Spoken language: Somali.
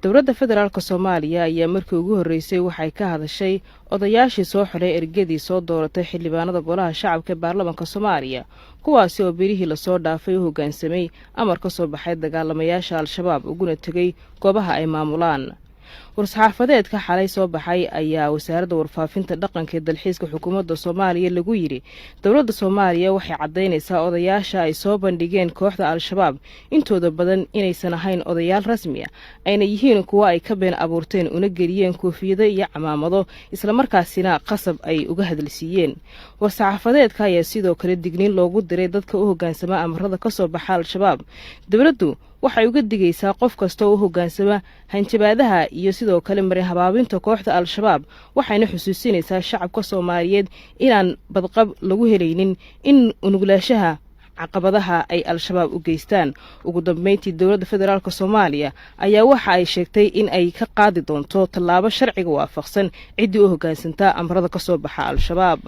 Dowladda Federaalka Soomaaliya ayaa markii ugu horreysay waxay ka hadashay odayaashii soo xulay ergadii soo dooratay xildhibaanada Golaha Shacabka ee Baarlamaanka Soomaaliya, kuwaasi oo bilihii lasoo dhaafay u hoggaansamay amar ka soo baxay dagaalamayaasha Al-Shabaab, uguna tegay goobaha ay maamulaan. War-saxaafadeedka xalay soo baxay ayaa Wasaaradda Warfaafinta, Dhaqanka ee Dalxiiska xukuumadda Soomaaliya lagu yidhi: Dowladda Soomaaliya waxay caddaynaysaa odayaasha ay soo bandhigeen kooxda Al-Shabaab intooda badan inaysan ahayn odayaal rasmi ah, ayna yihiin kuwo ay ka been abuurteen, una geliyeen koofiyado iyo camaamado, islamarkaasina qasab ay uga hadalsiiyeen. War-saxaafadeedka ayaa sidoo kale digniin loogu diray dadka u hoggaansama amarada ka soo baxa Al-Shabaab. Dowladdu waxay uga digaysaa qof kasta oo u hoggaansama hanjabaadaha iyo sidoo kale marin habaabinta kooxda Al-Shabaab, waxayna xusuusinaysaa shacabka Soomaaliyeed inaan badqab lagu helaynin in nuglaashaha caqabadaha ay Al-Shabaab u geystaan. Ugu dambeyntii, dowladda Federaalka Soomaaliya ayaa waxa ay sheegtay in ay ka qaadi doonto tallaabo sharciga waafaqsan ciddii u hoggaansantaa amarada ka soo baxa Al-Shabaab.